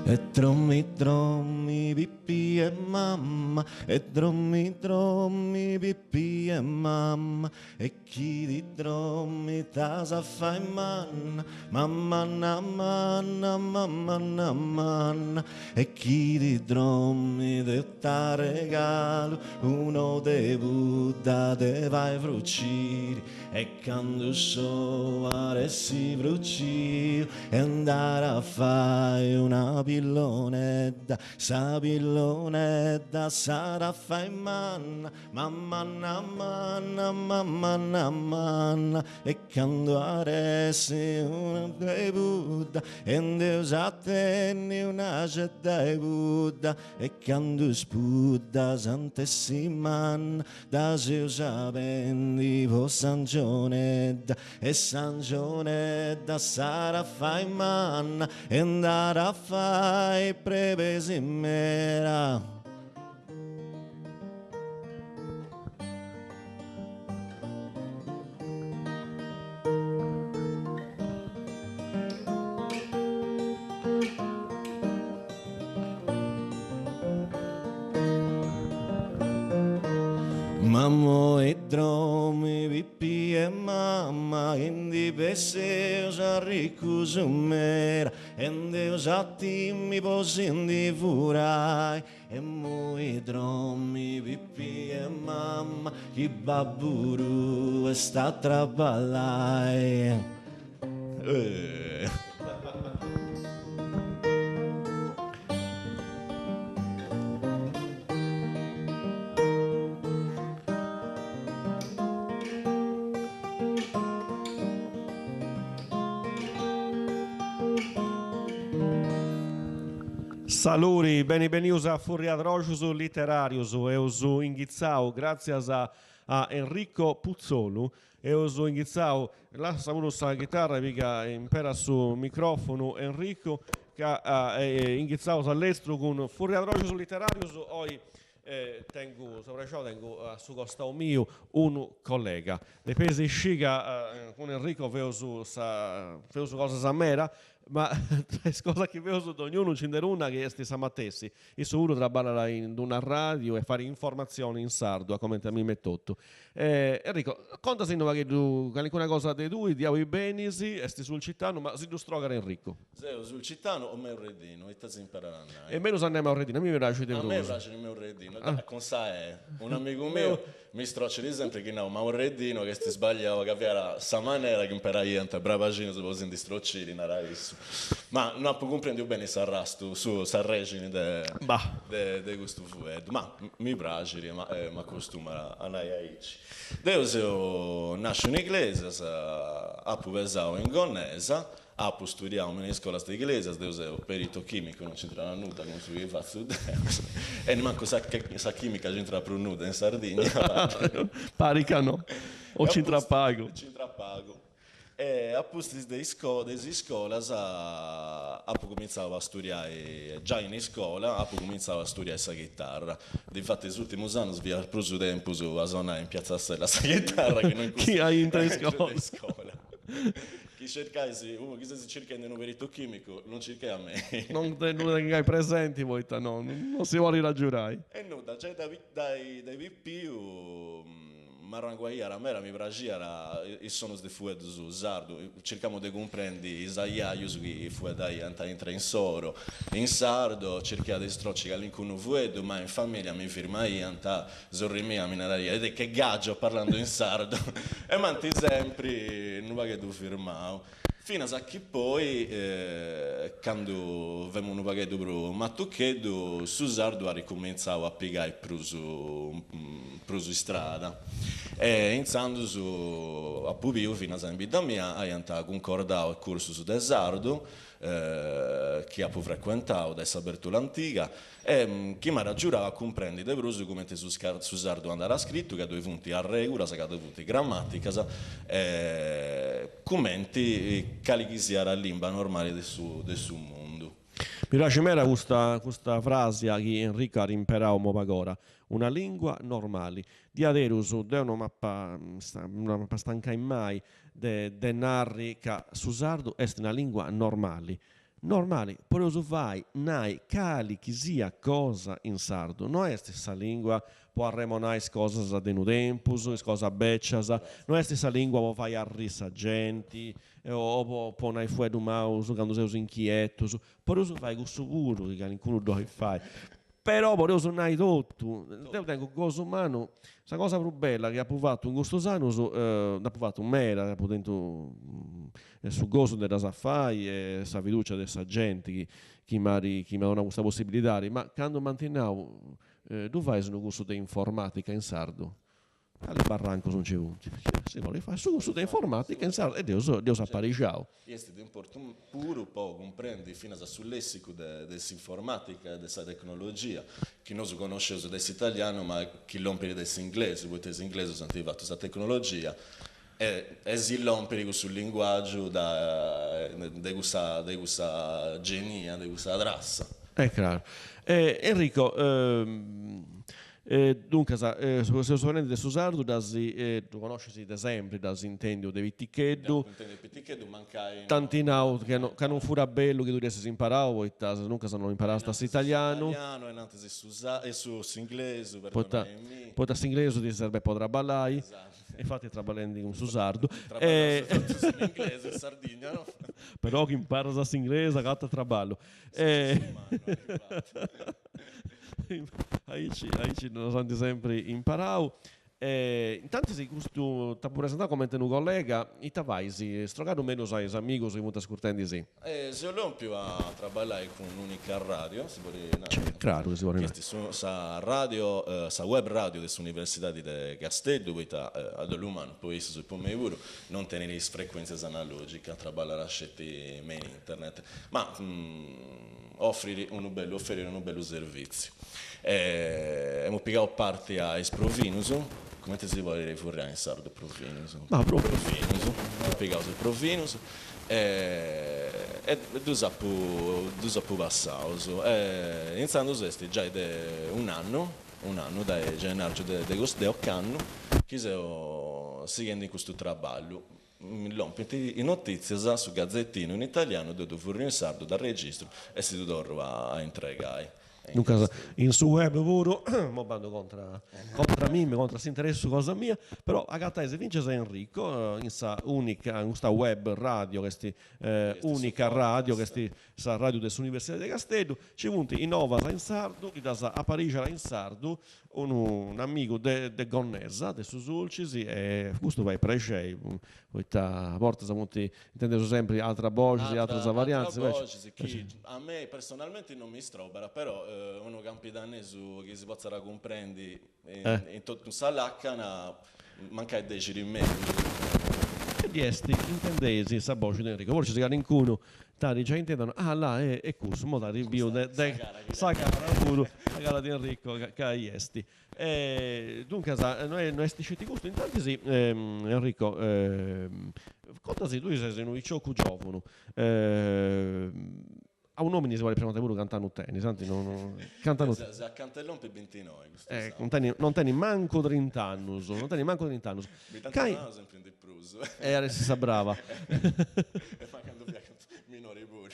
E drommi drommi pipi 'e mamma e drommi drommi pipi 'e mamma e chi ti drommi t'as a fai manna ma manna manna ma manna manna e chi ti drommi deu t'arregalu un'ou de pudda de fai fruciri E candu s'ou at essi fruciu e andare a fai una pillonedda, sa pillonedda s'at a fai manna, ma manna manna, ma manna manna, e candu at essi un'ou de pudda e nd'eus a tenni una cedda 'e pudda, e candu is puddas ant essi manna Ddas eus a bendi po s'angionedda e s'angionedda s'at a fai manna e nd'at a fai brebeis meda. Ma immoi dromi pipi 'e mamma chi ndi besseus arricus meda e nd'eus a timi po si ndi furai e immoi dromi pipi 'e mamma chi babbu tuu est a traballai. Saluri, beni benius a Furriadroxus Literarius, eus inghitzau gratzias a Enrico Putzolu Eus inghitzau, lassa puru sa chitarra piga impera su microfonu Enricu ca inghitzaus a lestru cun Furriadroxus Literarius, oi tengu, seu prexau, tengu a su costau miu unu collega. Depeis scì ca cun Enrico feus sa feus cosas meda, ma tra is cosas chi feus dognunu nci nd'est una chi est sa matessi, Issu puru traballat in d'una radiu e fait informatzioni in sardu, a comente a mimi etotu. Enrico, conta·sì unu pagheddu calincuna cosa de tui, de aubi benis, est sulcitanu, ma si ddu strogat Enrico. Seu sulcitanu o meurreddinu, ita si imperat a nai? Est mellus a nai meurreddinu, a mimi mi praxit de prus. A mei praxit meurreddinu, cun sa E, un'amigu miu Mi strocit sempri chi nau maurreddinu ca est sbagliau ca fiat sa manera chi imperaiant brabaxinus po si ndi strociri, narat issu. Ma no apu cumprendiu beni s'arrastu, su s'arrexini de de de custu fueddu, ma mi praxit ma m'acostumu a nai aici. Deu seu nasciu in Iglesias, apu pesau in Gonnesa Apu studiau me in is iscolas de Iglesias, deu seu perito chimico, non c'intrat nudda cun su chi fatzu deu, e nimancu sa sa chimica c'intrat prus nudda in Sardigna. Parit ca no, o c'intrat pagu. C'intrat pagu. E a pustis de is de is iscolas apu cumintzau a studiai, giai in iscola apu cumintzau a studiai sa chitarra, Difati is ùrtimus annus fiat prus su tempus a sonai in Piazza Sella sa chitarra chi no in Chi aintru 'e iscola. Chi circais, unu chi seis circhendi unu peritu chìmicu, non circhei a mei. Non ddu tengais presenti poita no, non si podit agiurai. E nudda, giai dae dae pipiu m'arranguaiat meda, mi praxiat is sonus de fueddus sardu, circamu de cumprendi is ajajus chi fueddaiant intre insoru in sardu, circhia de stroci calincunu fueddu, ma in familia mi firmaiant, sorri mia mi naraiat ite che gaggio parlando in sardo e m'ant sempri unu pagheddu firmau Finas a chi poi, candu femu unu pagheddu prus matucheddu, su sardu at ricumintzau a pigai prus prus istrada e intzandus apu biu finas in bidda mia aiant cuncordau cursus de sardu chi apu frecuentau dae sa Bertula Antiga E chi m'at agiudau a cumprendi de prus cumenti su su sardu andat scritu, ca ddoi funt arregulas, ca ddoi funt grammaticas, e cumenti cali chi siat limba normali de su de su mundu. Mi praxit meda custa custa frasia chi Enrico at imperau imopagora, una lingua normali. Diaderus, deu no m'apa no m'apa stancai mai de de narri ca su sardu est una lingua normali. Normali, podeus fai, nai cali chi siat cosa in sardu, no est sa lingua po arremonai is cosas de unu tempus, is cosas becias, no est sa lingua po fai arri sa genti o po po nai fueddus maus candu seus inchietus, podeus fai cussu puru chi calincunu ddu 'olit fai, però podeus nai totu, deu tengu gosu mannu, sa cosa prus bella chi apu fatu in custus annus, nd'apu fatu meda, apu tentu su gosu de ddas fai e sa fiducia de sa genti chi chi m'at chi m'at donau custa possibilidadi, ma candu m'ant nau ddu fais unu cursu de informatica in sardu? Cali barrancus nci funt? Si podit fai su cursu de informatica in sardu e dd'eus dd'eus aparixau. Est de importu puru po cumprendi finas su lessicu de s'informatica e de sa tecnologia, chi nosu connosceus de s'italianu ma chi lompit de s'inglesu, poita is inglesus ant fatu sa tecnologia e e si lompit cussu linguàgiu de cussa de cussa genia, de cussa trassa. Est craru. Enrico, Duncas, seus faeddende de su sardu, dd'as, ddu connoscis de sempri, dd'as intendiu de piticheddu. Dd'apu intendiu de piticheddu, mancai no. T'ant nau ca non furat bellu chi tui dd'essis imparau, poita duncas non imparasta s'italianu. S'italianu, innantis su s'inglesu, perdonaimì. Poita s'inglesu ti serbet po traballai. Esatto. Infatti traballendi cun su sardu. Traballaus totus in inglesu in Sardigna, no? Però chi imparas s'inglesu agatas traballu. Aici aici nos ant sempri imparau. E intantis custu t'apu presentau comente unu collega, ita fais? Strogadu mellus a is amigus chi funt ascurtendi-sì. Seu lòmpiu a traballai cun Unica Radio, si podit nai? Craru chi si podit nai. Chi est sa radio, sa web radio de s'Universidadi de Casteddu, poita a dolu mannu po issus e po mei puru non tenit is frecuèntzias analògicas, traballat sceti me in internet, ma ofrit unu bellu oferit unu bellu servìtziu. Emu pigau parti a is provinus, cumenti si podit furriai in sardu provinus? Ma provinus, emu pigau is provinus e ddus apu ddus apu passaus. E intzandus est giai de un'annu, un'annu dae gennargiu de de ocannu chi seu sighendi in custu traballu Mi lompint is notìtzias, su gazetinu in italianu, deu ddu furriu in sardu, dd'arregistru e si ddu torru a intregai. Duncas in su web puru, mo bandu contra contra mimi, contra s'interessu cosa mia, però agatais fintzas a Enrico in sa unica, in custa web radio chi est unica radio, chi est sa radiu de s'Universidadi de Casteddu, nci funt is novas in sardu chi ddas aparixat in sardu unu amigu de de Gonnesa, de su Sulcis, e custu fait prexei, poita a bortas funt, intendeus sempri atras boxis e atras variantis, inveci. Atras boxis chi a mei personalmenti non mi strobat, però unu campidanesu chi si potzat cumprendi in totu sa lacana mancai dexit mellus. E ddi est, intendeis sa boxi de Enrico, forsis calincunu T'at giai intendiu, ah là est cussu, mo t'at biu de sa cara puru, sa cara de Enrico ca i est. Duncas no est no est sceti custu, intantis Enrico contasi tui ses unu piciocu giovunu, a un'omini si podit pregontai puru cant'annus tenis, anzi no no cant'annus tenis. Seu acanta 'e lompi bintinoi custu sàbadu. Non tenis mancu trint'annus, non tenis mancu trint'annus. Mi dd'ant nau sempri de prus. E at essi sa brava. E ma candu fia minori puru.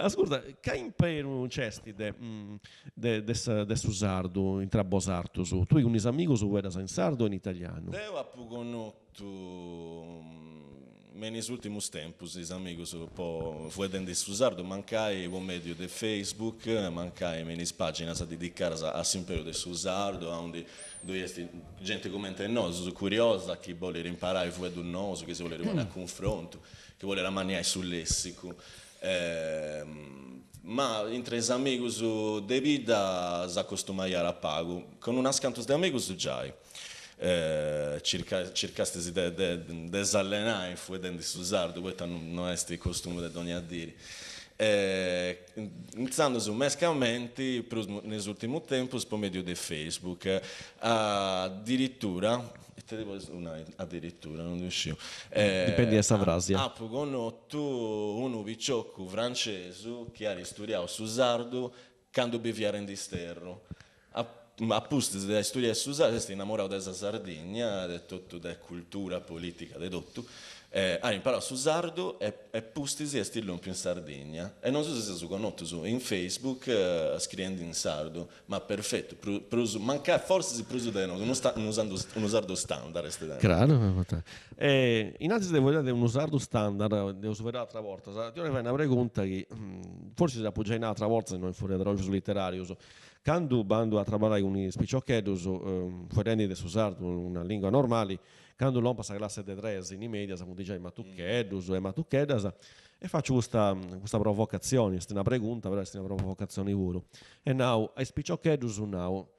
Ascurta, ca imperu nc'est de de su sardu intra bosartus? Tui cun is amigus fueddas in sardu o in italianu? Deu apu connotu Me in is ùrtimus tempus is amigus po fueddendi su sardu mancai po mèdiu de Facebook, mancai me in is pàginas dedicadas a s'imperu de su sardu, aundi ddoi est genti cumenti nosu, curiosa, chi bolit imparai fueddus nous, chi si bolit ponni a cunfrontu, chi bolit amanniai su lèssicu. Ma intre is amigus de bidda s'acostumaiat pagu, cun unas cantus de amigus giai. Circastis de s'allenai fueddendi su sardu, poita no est costumu de dònnia diri. Intzandus mescamenti, prus in is ùrtimus tempus, po mèdiu de Facebook. Adiritura, ita ti podis nai adiritura, non ddu sciu. Dipendit de sa fràsia. Apu connotu unu piciocu francesu chi at istudiau su sardu Candu biviat in disterru. A pustis de ai studiau su sardu s'est innamorau de sa Sardigna, de totu, de cultura, politica, de totu. At imparau su sardu e e pustis est lompiu in Sardigna e nosu si seus connotus in Facebook scriendi in sardu, ma perfetu, prus, mancai forsis prus de nosu, unu unu sardu standard est tentu. Craru, e in antis de fueddai de unu sardu standard, nd'eus fueddau atras bortas, ti 'ollu fai una pregunta chi forsis apu giai nau atras bortas innoi in Furriadroxus Literarius, candu bandu a traballai cun is piciocheddus fueddendi de su sardu, una lingua normali, Candu lompat sa classe de tres in is medias funt giai matucheddus e matucheddas e faciu custa custa provocatzioni, est una pregunta però est una provocatzioni puru, e nau a is piciocheddus nau,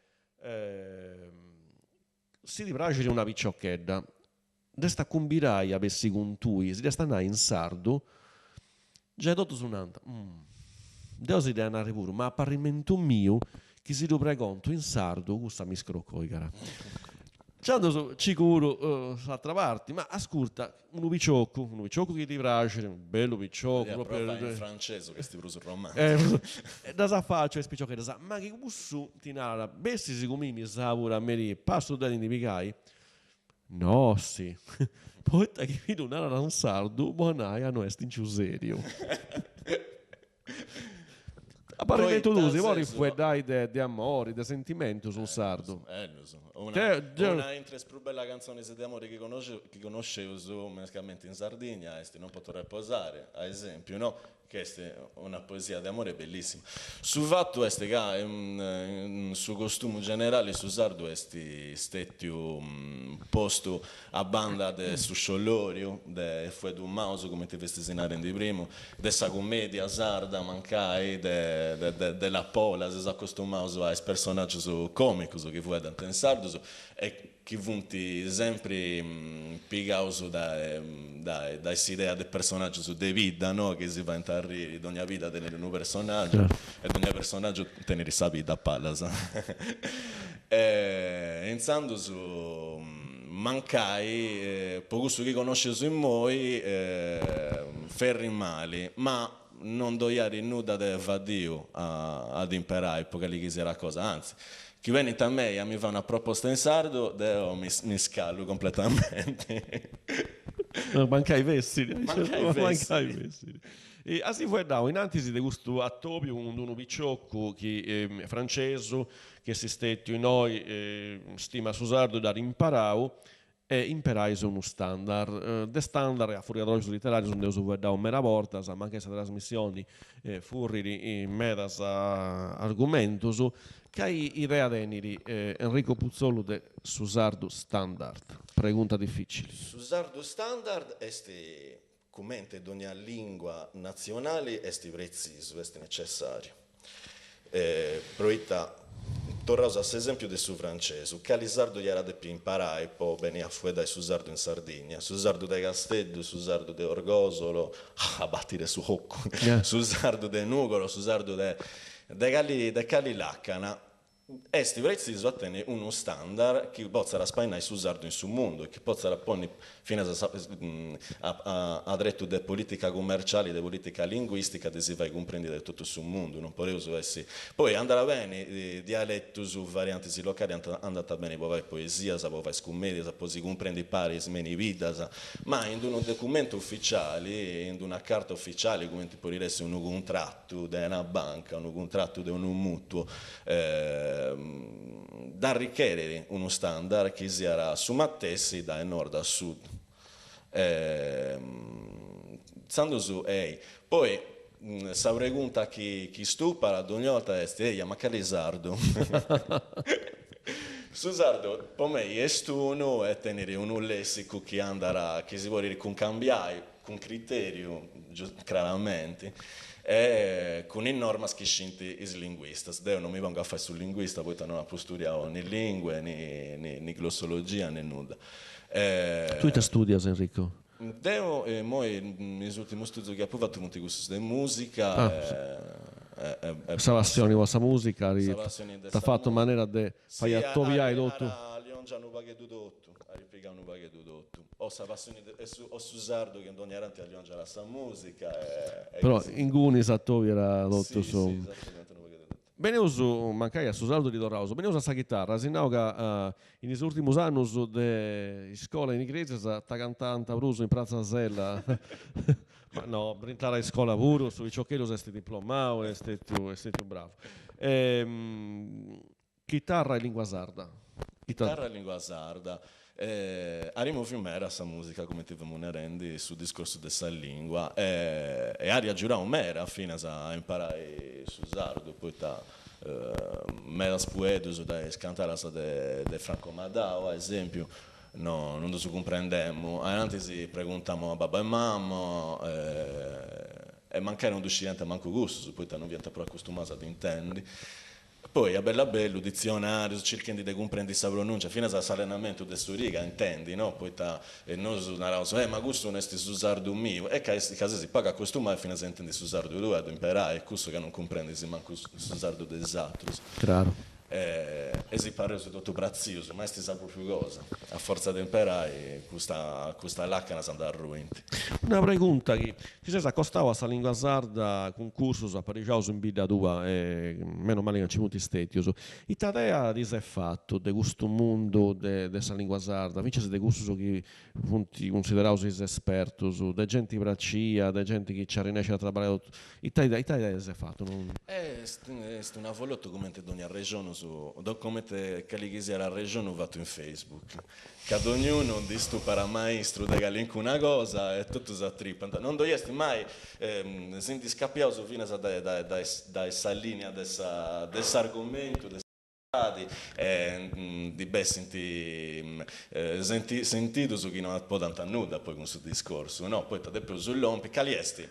si ti praxit una piciochedda, dd'est a cumbirai a bessì cun tui, si dd'est a nai in sardu, giai totus nant, deu si dd'ia narri puru, ma a parrimentu miu chi si ddu pregontu in sardu cussa mi scrocoigat. Intzandus circu puru s'atra parti, ma ascurta, unu piciocu, unu piciocu chi ti praxit, unu bellu piciocu, propriu. Provai in francesu chi est prus romanticu. E ddas faciu a is piciocheddas, ma chi cussu ti narat, bessis cun mimi saburu a merì, passu de ti ndi pigai, Nossi, poita chi mi ddu narat in sardu po nai ca no est in seriu. A parrimentu tuu si podit fueddai de de amori, de sentimentus in sardu. Ellus. Una intre is prus bellas cantzonis de amori chi chi connosceus, mescamente in Sardigna, est Non poto reposare, a esempiu, no? Chi est una poesia de amore bellissima. Su fatu est ca in su costumu generali su sardu est stetiu postu a banda de su sciolloriu, de is fueddus maus, cumenti festis narendi primu, de sa cummedia sarda mancai, de de Lapola, seus acostumaus a is personaggius comicus chi fueddant in sardus e chi funt sempri pigaus dae dae dae s'idea de personaggius de bidda no, chi si faint arriri, dogna bidda tenit unu personaggiu e dogna personaggiu tenit sa bidda a palas. E intzandus mancai po cussu chi connosceus immoi ferrit mali, ma non ddoi at nudda de faddiu a dd'imperai po cali chi siat cosa, anzi, chi benint a mei a mi fai una proposta in sardu deu mi scallu completamenti. Mancai fessit. Mancai fessit. E as fueddau in antis de custu atobiu cun d'unu piciocu chi francesu chi est stetiu innoi, stimat su sardu, dd'at imparau e imperais unu standard. De standard a Furriadroxus Literarius nd'eus fueddau meda bortas, mancai sa trasmissioni furrit in medas argumentus. Cali idea tenit Enrico Putzolu de su sardu standard? Pregunta dificili. Su sardu standard est, cumenti dogna lingua natzionali, est pretzisu, est necessariu. Proita, torraus a s'esempiu de su francesu, cali sardu iat a depi imparai po benni a fueddai su sardu in Sardigna? Su sardu de Casteddu, su sardu de Orgosolo, a batire su cocu, su sardu de Nugoro, su sardu de de cali de cali lacana? Est pretzisu a tenni unu standard chi potzat spainai su sardu in su mundu e chi potzat ponni finas a a tretu de politica cummerciali, de politica linguistica, de si fai cumprendi de totu su mundu, non podeus essi. Poi andat beni dialetus, variantis locali andant beni po fai poesias, po fai cummedias, po si cumprendi paris me in is biddas, ma in unu documentu uficiali, in una carta uficiali cumenti podit essi unu cuntratu, de una banca, unu cuntratu de unu mutuo, dd'arricherit unu standard chi siat su matessi dae nord a sud. Intzandus ei. Poi sa pregunta chi chi stupat dogna 'orta est, eia, ma cali sardu? Su sardu po mei est unu e tenit unu lessicu chi andat, chi si podit cuncambiai cun criteriu, craramenti, e cun is normas chi scint is linguistas. Deu non mi pongu a fai su linguista poita non apu studiau ni lingue, ni glossologia, ni nudda. Tui ita studias Enrico? Deu immoi is urtimus studius chi apu fatu funt cussus de musica e. Sa passioni po sa musica t'at fatu manera de fai atobiai totu. Alliongia unu pagheddu totu. At pigau unu pagheddu totu, o sa passioni de o su sardu chi in dogna aranti alliongiat a sa musica e. Però inguni s'atobiat totu su. Si, si, esatamenti unu pagheddu totu. Beneus, mancai a su sardu ddi torraus, beneus a sa chitarra, as nau ca in is urtimus annus de iscola in Igresias t'agatànt prus in Pratza Sella, ma no, brintat a iscola puru, su piciocheddu s'est diplomau, est stetiu est stetiu bravu. Chitarra e lingua sarda. Chitarra e lingua sarda. Ari moviu meda sa musica, cumenti femu narendi, su discorsu de sa lingua e ari agiudau meda finas a imparai su sardu, poita medas fueddus de is cantadas de Franco Madau, a esempiu, no non ddus cumprendemu, ainnantis preguntamu a babbu e mama e mancai non ddu scidiant mancu cussus, poita non fiant prus acostumaus a dd'intendi Poi a bellu a bellu ditzionàrius, circhendi de cumprendi sa pronùncia, finas a s'allenamentu de s'origa, intendi, no? Poita nosu naraus, eh ma custu no est su sardu miu, e ca est ca ses pagu acostumau finas a intendi su sardu tuu e a ddu imperai, e cussu ca non cumprendis mancu su sardu de is atrus. Craru. E si parreus totu pratzius, ma est sa propriu cosa, a fortza de imperai custa custa làcanas nd'arruint. Una pregunta chi Ti ses acostau a sa lingua sarda cun cursus aparixaus in bidda tua e meno mali ca nci funt stètius. Ita idea ti ses fatu de custu mundu de sa lingua sarda, fintzas de cussus chi funt cunsideraus is espertus, de genti pratzia, de genti chi nci arrennescit a traballai totu, ita idea ita idea ti ses fatu? Est un'avolotu cumenti dogna arrexonu, cumenti cali chi siat arrexonu fatu in Facebook. Ca dognunu ndi stupat a maistru de calincuna cosa e totus s'atripant. Non ddoi est mai, si ndi scapiaus finas dae sa linea de s'argumentu, de sa realidadi e ndi bessint sentidus chi no apodant nudda poi cun su discorsu, no, poita depeus lompi, cali est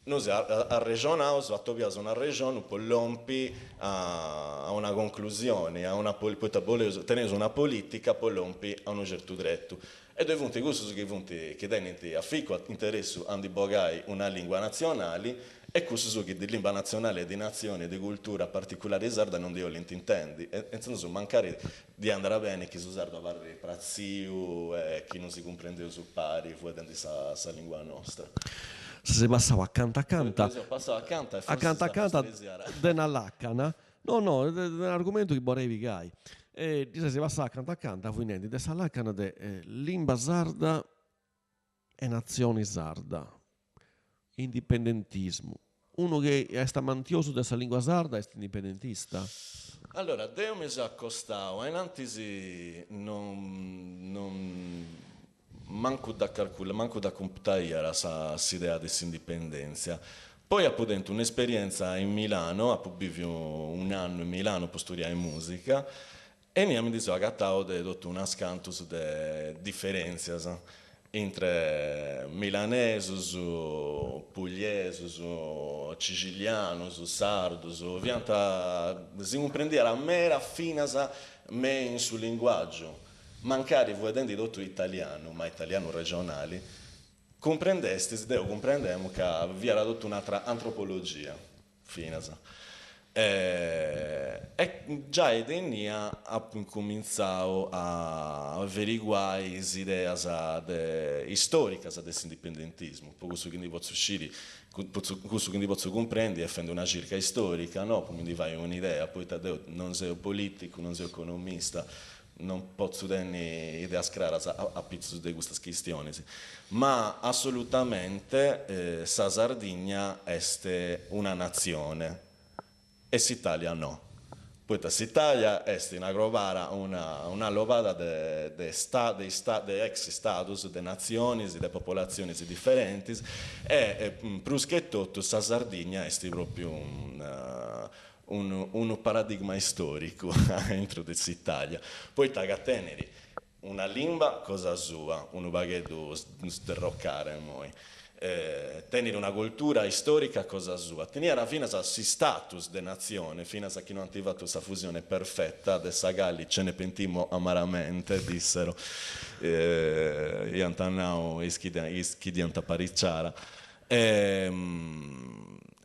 Nosu arrexonaus, atobiaus un'arrexonu po lompi a una conclusioni, a una poita boleus, teneus una politica po lompi a unu certu tretu. E ddoi funt cussus chi funt, chi tenint aficu, interessu a ndi bogai una lingua natzionali e cussus chi de limba natzionali e de natzioni e de cultura particulari sarda non ndi 'olint intendi. E intzandus mancari diat andai beni chi su sardu abarrit pratziu e chi non si cumprendeus pari fueddendi sa sa lingua nostra. Ses passau acanta acanta. Seu passau acanta e forsis Acanta acanta de una lacana. No no, de un'argumentu chi borei pigai. E ti ses passau acanta acanta, fui nendi, de sa lacana de limba sarda e natzioni sarda. Indipendentismu. Unu chi est amantiosu de sa lingua sarda est indipendentista? Allora, deu mi seu acostau, a in antis non non mancu dda calcula mancu dda computaia sa s'idea de s'indipendenzia. Poi apu tentu un'esperienza in Milano, apu biviu un'annu in Milano po studiai musica E innia mi ndi seu agatau de totu unas cantus de diferentzias intre milanesus, pugliesus, cixilianus, sardus, fiant, si cumprendiat meda finas me in su linguàgiu, mancari fueddendi totu italianu, ma italianu regionali, cumprendestis, deu cumprendemu ca fiat totu un'atra antropologia. Finas. E giai de innia apu incumintzau a averiguai is ideas de istoricas de s'indipendentismu, po cussu chi ndi potzu sciri, po cussu chi ndi potzu cumprendi e fendi una circa istorica, no po mi ndi fai un'idea, poita deu non seu politicu, non seu economista, Non potzu tenni ideas craras a pitzus de custas chistionis, ma assolutamente sa Sardigna est una natzione e s'Italia no, poita s'Italia est una crobara, una allobada de de de ex stadus, de natzionis, de popolatzionis diferentis e prus che totu sa Sardigna est propriu unu paradigma istòricu a intro de s'Itàlia, poita ca tenit una limba cosa sua, unu pagheddu sderrocada immoi, tenit una cultura istòrica cosa sua, teniat finas s'istatus de natzione, finas a chi no ant fatu sa fusione perfeta de sa cali ce ne pentimmo amaramente, dissero, iant nau is chi dd'iant apariciada. E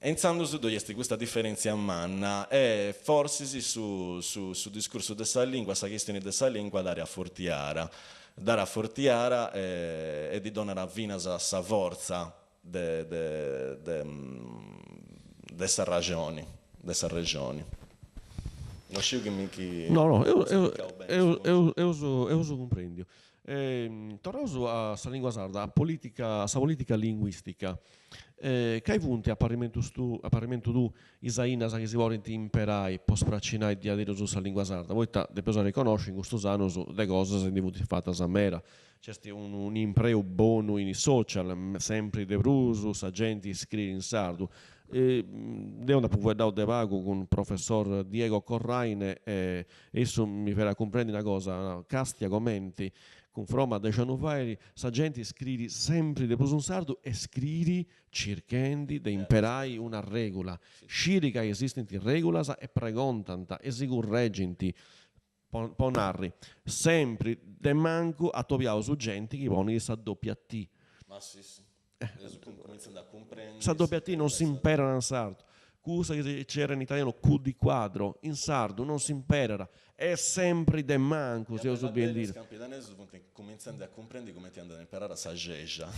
intzandus ddoi est custa diferèntzia manna e forsis su su discursu de sa lìngua, sa chistioni de sa lìngua dd'at afortiara, dd'at afortiara e ddi donat finas sa fortza de de de sa raxoni, de sa rexoni. No sciu chi mi chi No, no, eus eus eus cumprendiu. Torraus a sa lingua sarda, a politica, a sa politica linguistica. Cai funt, a parrimentu tuu, a parrimentu tuu, is ainas chi si podint imperai po spracinai diaderus sa lingua sarda? Poita depeus arreconnosci in custus annus de cosas ndi funt fatas meda. Nc'est un'impreu bonu in is social, sempri de prus sa genti scriit in sardu. Deu nd'apu fueddau de pagu cun professor Diego Corraine e issu mi fait a cumprendi una cosa, castia comenti cunfroma a dexi annus fait sa genti scriit sempri de prus in sardu e scriit circhendi de imperai una regula, sciri ca esistint regulas e pregontant e si curregint Po narri, sempri de mancu atobiaus genti chi ponit sa doppia T. Ma si si. Cumintzant a cumprendi. Sa doppia T non s'imperat in sardu. Cussa chi si narat in italianu Q di quadro, in sardu non s'imperat. Est sempri de mancu, seus biendi. Is campidanesus funt cumintzendi a cumprendi cumenti andat imperada sa xexa.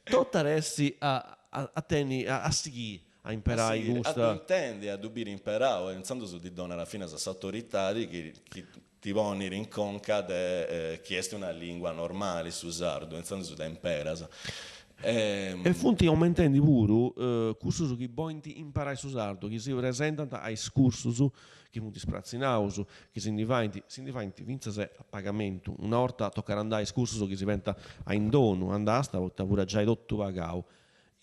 Totu at essi a tenni, a sighiri a imperai custa. A ddu intendi, a ddu biri imperau e intzandus ti donat finas s'autoritadi chi chi ti ponit in conca de chi est una lingua normali su sardu e intzandus dda imperas. E funt aumentendi puru cussus chi bolint imparai su sardu, chi si presentant a is cursus chi funt spratzinaus, chi si ndi faint, si ndi faint fintzas a pagamentu. Una 'orta tocat a andai a is cursus chi si faint a indonu, andasta poita furat giai totu pagau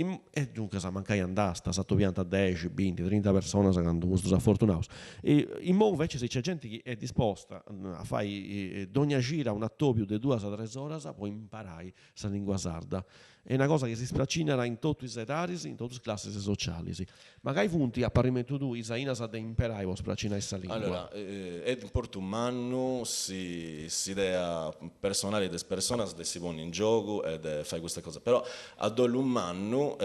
E duncas mancai andasta, s'atobiant dexi, binti, trinta personas candu custus afortunaus. Imou invecias nc'est genti chi est disposta a fai dogna cida un'atobiu de duas o tres oras po imparai sa lingua sarda. Est una cosa chi si spracinat in totu is edadis, in totu is classis socialis. Ma cai funt, a parrimentu tuu, is ainas de imperai po spracinai sa lingua? Allora, est de importu mannu s'idea personali de is personas de si ponni in giogu e de fai custa cosa, però a dolu mannu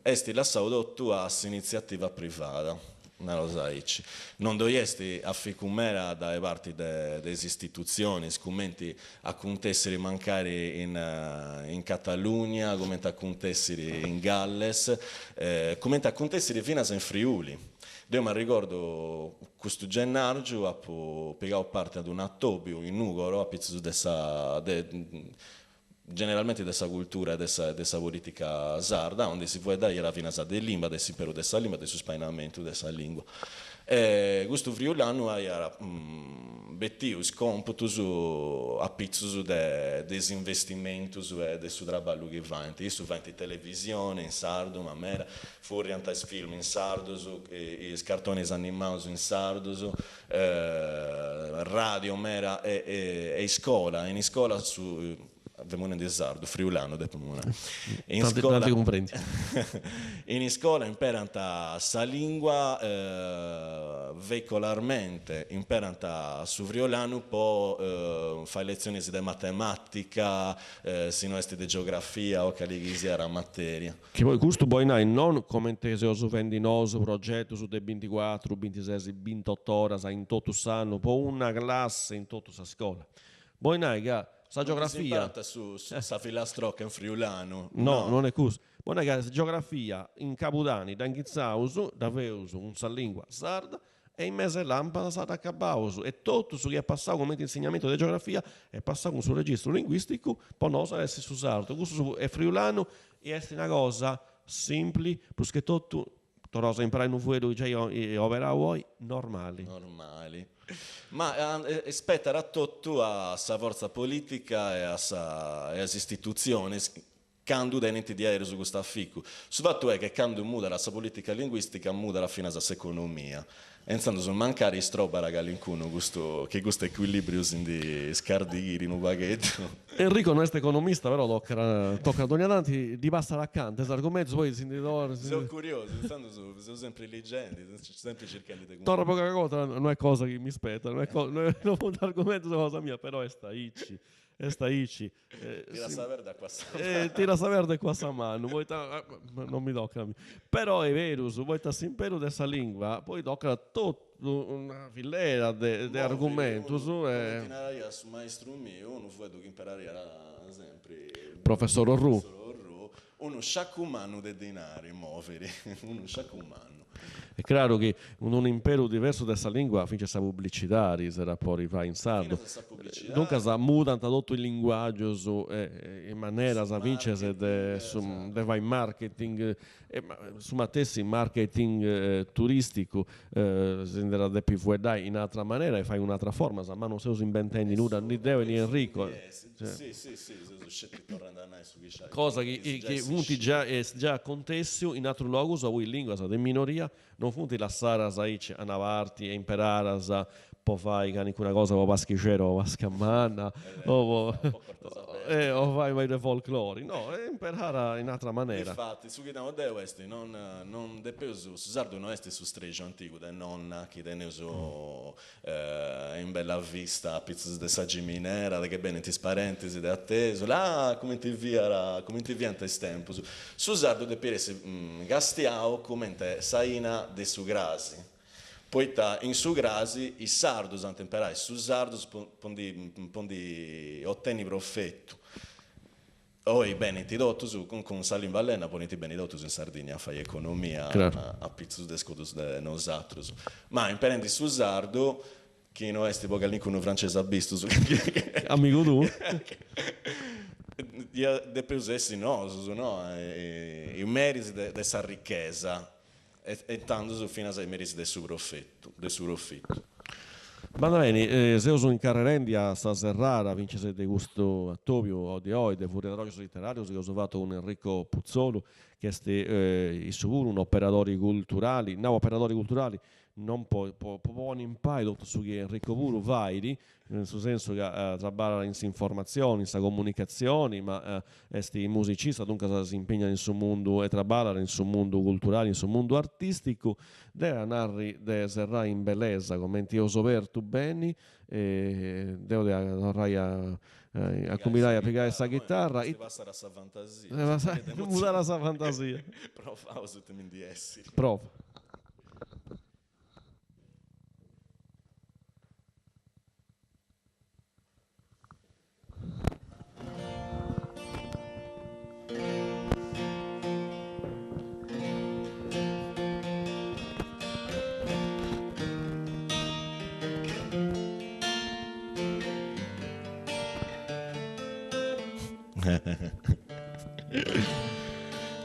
est lassau totu a s'initziativa privada, naraus aici. Non ddoi est aficu meda dae parti de is istitutzionis, cumenti acuntessiri mancari in Catalugna, cumenti acuntessiri in Galles, cumenti acuntessiri finas in Friuli. Deu m'arrigordu custu gennargiu apu pigau parti ad un'atobiu in Nugoro apitzus de sa de generalmenti de sa cultura e de sa de sa politica sarda, aundi si fueddaiat finas de limba, de s'imperu de sa limba, de su spainamentu de sa lingua. E custu friulanu aiat betiu is computus apitzus de de is investimentus e de su traballu chi faint. Issus faint televisioni in sardu, ma meda, furriant is film in sardus, is cartonis animaus in sardus, radio meda e iscola, in iscola su, femu nendi sardu, friulanu depu nai, in iscola in iscola imperant sa lingua veicolarmente, imperant su friulanu po fai letzionis de matematica, si no est de geografia o cali chi siat materia. Chi poi custu bolit nai non comente seus fendi nosu progetus de binticuatru, bintises, bintot'oras in totu s'annu po una classe in totu sa scola. Bolit nai ca sa geografia. Non si imparat su sa filastrocca in friulanu. No, non est cussu. Bolit nai ca sa geografia in Cabudani dda ingitzaus, dda feus cun sa lingua sarda E in mes'e làmpadas dd'acabaus e totu su chi est passau cumenti insignamentu de geografia est passau cun su registru linguisticu po nosu at essi su sardu. Cussu est friulanu e est una cosa simpli, prus che totu, torraus a imperai unu fueddu chi giai oberau oi, normali. Normali. Ma spetat a totu a sa fortza politica e a sa e a is istitutzionis Candu tenint diaderus custu aficu. Su fatu est che candu mudat sa politica linguistica mudat finas s'economia. E intzandus mancari istrobat calincunu custu chi custu ecuilibriu si ndi scardighiri unu pagheddu. Enrico no est economista però tocat tocat dogna tanti ddi passat acanta is argumentus poi si ndi torrat. Seu curiosu, intzandus seu sempri ligendi, sempri circhendi de. Torra po calincuna cosa no est cosa chi mi spetat, no est cosa no funt argumentus cosa mia però est aici, est aici. Tira sa perda e cuat sa manu. Tira sa perda e cuat sa manu, poita non mi tocat a mei. Però est berus, poita s'imperu de sa lingua poi tocat totu una filera de de argumentus e. Cumenti naraiat su maistru miu, unu fueddu chi imperaiat sempri. Professor Orrù. Professor Orrù, unu sciacu mannu de dinari moviri, unu sciacu mannu. Est craru chi cun unu imperu diversu de sa lingua fintzas sa publicidadi s'at a podi fai in sardu, duncas mudant totu is linguàgius e is maneras fintzas de de fai marketing e su matessi marketing turisticu si nd'at a depi fueddai in atra manera e fai cun atras formas, ma non seus imbentendi nudda, ni deu e ni Enrico. Cosa chi chi funt già est già acontèssiu in atrus logus aubi is lìnguas de minoria non funt lassadas aici a una parti e imperadas po fai calincuna cosa po Paschixedda o Pasca Manna o po o fai mai de folclori, no, est imperada in atra manera. Difatis, su chi nau deu est, non non depeus, su sardu no est su strexu antigu de nonna chi teneus in bella vista apitzus de sa giminera, de che benint is parentis de atesu, là cumenti fiat, cumenti fiant is tempus. Su sardu depit essi castiau cumenti s'aina de su crasi, poita in su crasi is sardus ant a imperai su sardu po ndi po ndi otenni profetu. Oi benint totus, cun sa limba allena podint benni totus in Sardigna a fai economia a pitzus de is coddus de nosatrus. Ma imperendi su sardu, chi no est po calincunu francesu abistu su Amigu tuu? Depeus essi nosus, no? Is meris de sa richesa E tandus finas is meris de su profetu, de su profitu. Banda beni, seus incarrerendi a sa serrada fintzas de custu atobiu de oi de Furriadroxus Literarius chi eus fatu cun Enrico Putzolu, chi est issu puru un'operadori culturali, nau operadori culturali non po po ponni impari totu su chi Enrico puru fait, in su sensu ca traballat in s'informatzioni, in sa comunicatzioni, ma est musicista, duncas s'impignat in su mundu e traballat in su mundu culturali, in su mundu artisticu. Deu ia narri de serrai in bellesa, comenti eus obertu beni, e deu dea torrai a a cumbidai a pigai sa ghitarra. Est passada sa fantasia. Mudada sa fantasia. Provaus ita mi ndi essit. Prova.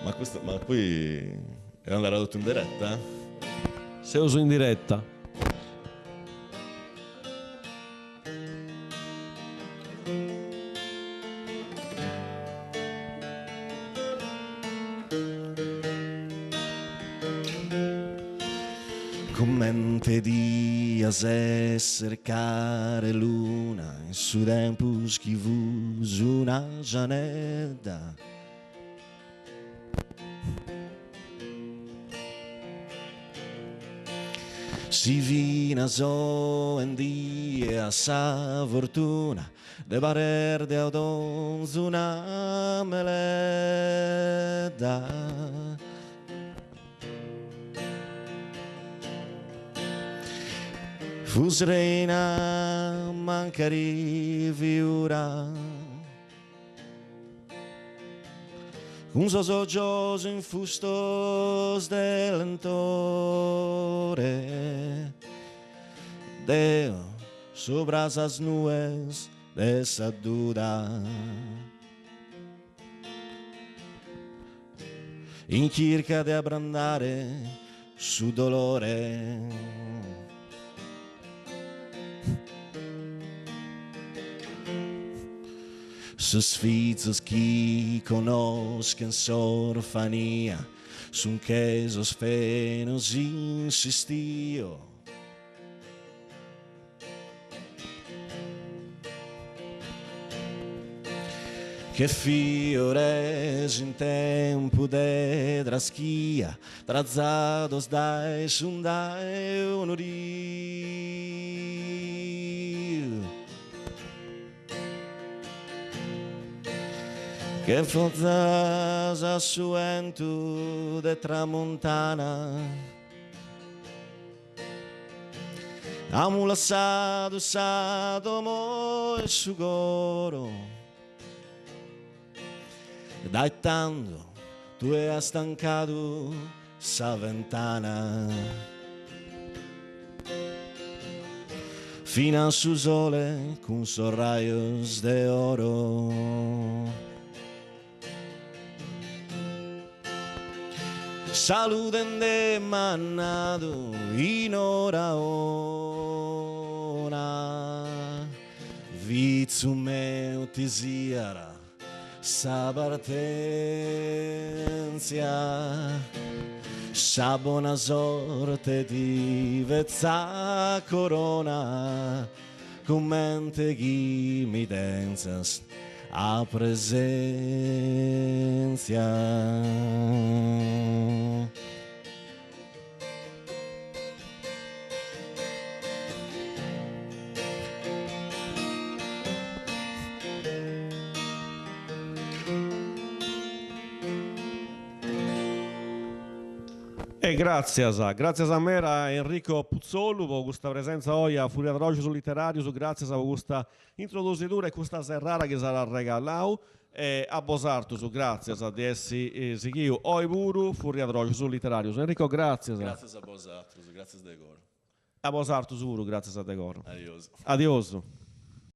Ma custu, ma poi Est andada totu in diretta? Seus in diretta. Comente dias esser cara 'e luna in su tempus chi fus una janedda. Si finas oe in die as sa fortuna de parrer de autonzu una meledda. Fus reina mancari fiura. Cun sos ojos infustos de lentore, deo subra sas nues de sa duda, in chirca de abrandare su dolore. Sos fizos chi connoschen s'orfania sun che sos fenos in s'istiu. Che fiores in tempu de traschia, trazados dae s'unda 'e unu riu. Che fozas a su 'entu de tramuntana. Amus lassadu sa domo e su coro. Dae tando tue as tancadu sa ventana. Finas su sole cun sos rajos de oro. Saludende m'at nadu inoraona, Fizu meu ti siat sa partenzia, sa bona sorte ti fetzat corona. Comente chi mi tenzas a presenzia. E gràtzias, gràtzias meda a Enrico Putzolu po custa presenza oi a Furriadroxus Literàrius, gràtzias po custa introdusidura e custa serrada chi s'at arregalau e a bosartus gràtzias de essi sighiu oi puru Furriadroxus Literàrius. Enrico gràtzias. Gràtzias a bosatrus, gràtzias de coro. A bosartus puru gràtzias de coro. Adiosu. Adiosu.